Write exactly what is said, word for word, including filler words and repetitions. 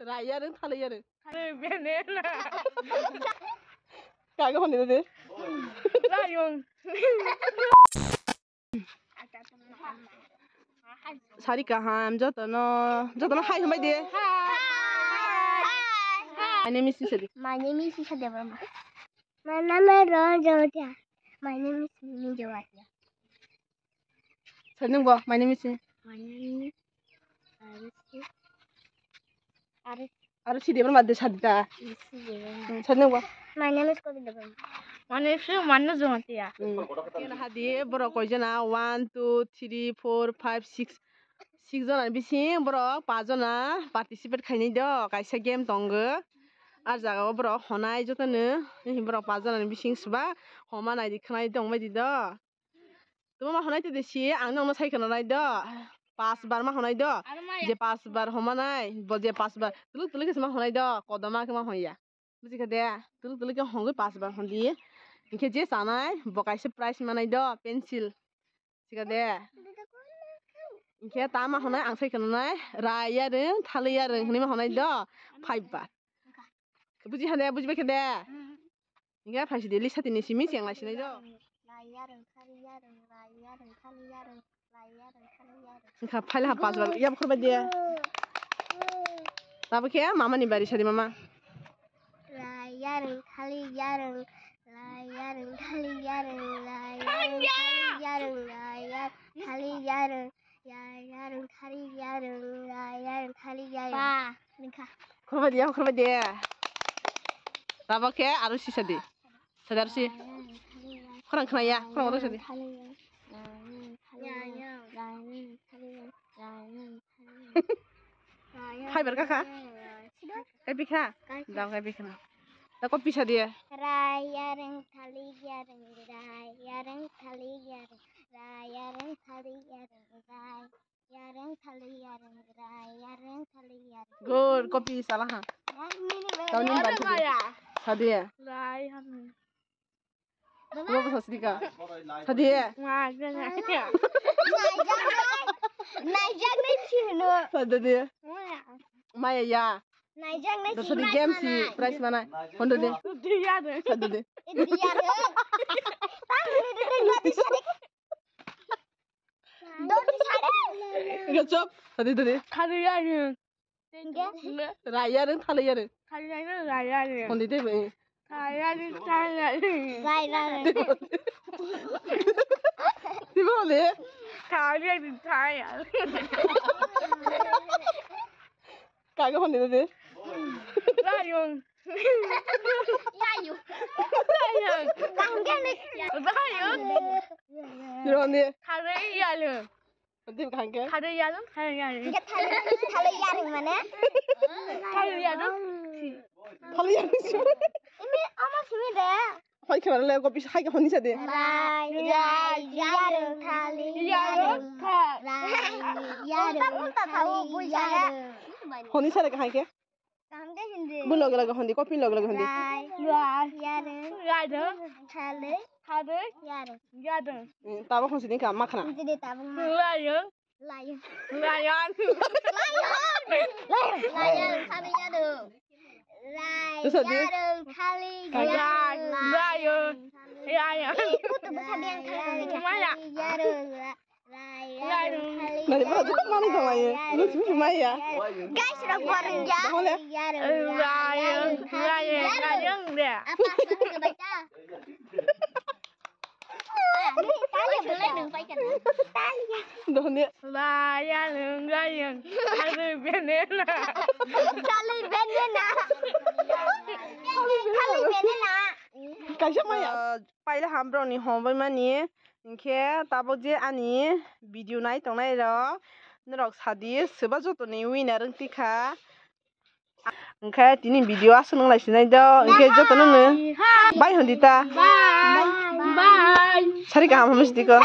Rai yarwng, thalwi yarwng. Bene na. Kaga hwnwi de. Rayung. Sari kaham, jotono, jotono hai hwnbai de. Hi. My name is Sisa de. My name is Sisa Debbarma. My name is Rohan Jamatia. My name is Mimi Jamatia. Sir, nung bo? My name is. My name is Arushi. Arushi. Arushi Debbarma de sadita. Arushi Debbarma. Hmm, sir, nung bo? My name is Kobi Debbarma. My name is Manu Jamatia. Hmm. Kena hadi borok koijana one, two, three, four, five, six. Six jona ni bising borok pas jona participate khainai do, kaisa game tongo. Ar jaga o borok honai jotono, borok pas jona ni bising suba homa nai di, khwnai di, tongbai di do. Tuma ma honai twi si, ang nokno sai khwnanai do. Pas bar ma honai do. Je pas bar homa nai, bo je pas bar tuluk tuluk khe ma honai do, kodoma khe ma honya. Buji kha de, tuluk tuluk khe hongwi pas bar hondi. Hinkhe je chanai, bo kaisa prize manai do, pencil. Buji kha de. Hinkhe ta ma honai, ang sai khwnanai, rai yarwng, thalwi yarwng hwnwi ma honai do, five bar. Buji kha de, buji bai kha de. Hinkhe phaisi de lisa tini simi cheng lai sinai do. Rai yarwng, thalwi yarwng, rai yarwng, thalwi yarwng, rai yarwng, thalwi yarwng. Hinkha phaila ha pas bar, yab khurbai de. Tabo khe mama ni bari sadi mama. Rai yarwng, thalwi yarwng, rai yarwng, thalwi yarwng, rai yarwng, thalwi yarwng, rai yarwng, thalwi yarwng. Ya, yarwng, thari, yarwng, ya, yarwng, thari, yarwng. Ba, ningkha. Khurba dia, khurba dia. Tabo khe aro sisa di. Sadar si. Khorang khna ya, khorang oro sadi. Ya, ya. Hai ber kaka. Kai bikha. Dam kai bikha. Da ko pisa dia. Rai yarwng, thali yarwng, rai yarwng, thali yarwng, rai yarwng, thali yarwng, rai. Yareng thali yareng rai, yareng thali yareng. Good, copy sala ha. Tau nim bar sadi. Sadi ya. Rai ham. Lo basa sadi ka. Sadi ya. Naijaknai, naijaknai sihno. Sadi ya. Maya ya. Naijaknai sadi game si prize mana. Hondo de. Sadi de. Sadi de. Dodi sare. Iga chop. Tadi tadi. Khari yareng. Tengge. Rai yareng, thalai yareng. Khari yareng, rai yareng. Hondi de bai. Rai yareng, thalai yareng. Rai yareng. Tiba le. Khari yareng, thalai yareng. Kaga hondi de. Rayong. Yayu. Rayong. Kaham khe nai. Rayong. Roni. Khare yalu. Dim kaham khe. Khare yalu, khare yalu. Khe thale, thale yaring mane? Thale yalu. Thale yaring. Imi ama simi de. Hai khe mane le ko bis hai khe honi sa de. Rai, rai, yaring thale, yaring. Rai, yaring thale, yaring. Honi sa de kaham khe. Kaham khe hindi. Bo loge loge hondi, copy loge loge hondi. Rai. Rai. Yareng. Yareng. Thale. Thale. Yareng. Yareng. Hmm, tabo khonsi din ka makhna. Hindi de tabo ma. Lion. Lion. Lion. Lion. Lion. Thale yareng. Rai. Terus tadi? Yareng. Thale. Rai. Yareng. Lion. Lion. Eh, kutu bwsa diang thale. Maya. Yareng. Nani ba jepang mani dong aye. Ini sini cuma ya. Guys, rok boring ya. Dong le. Rayung, rayung, rayung de. Apa? Baca. Tanya boleh dong, baca. Tanya. Dong le. Rayung, rayung. Kali benena. Kali benena. Kali benena. Kaisa maya. Paila ham borokni hombai mani, hinkhe tabuk je ani video nai tongnai rok, norok sadi, soba jotoni winner wng tikha. Hinkhe tini video aswk nung lai sinai do, hinkhe jotono no bye hondi ta. Bye. Bye. Sari kaham hamsi diko.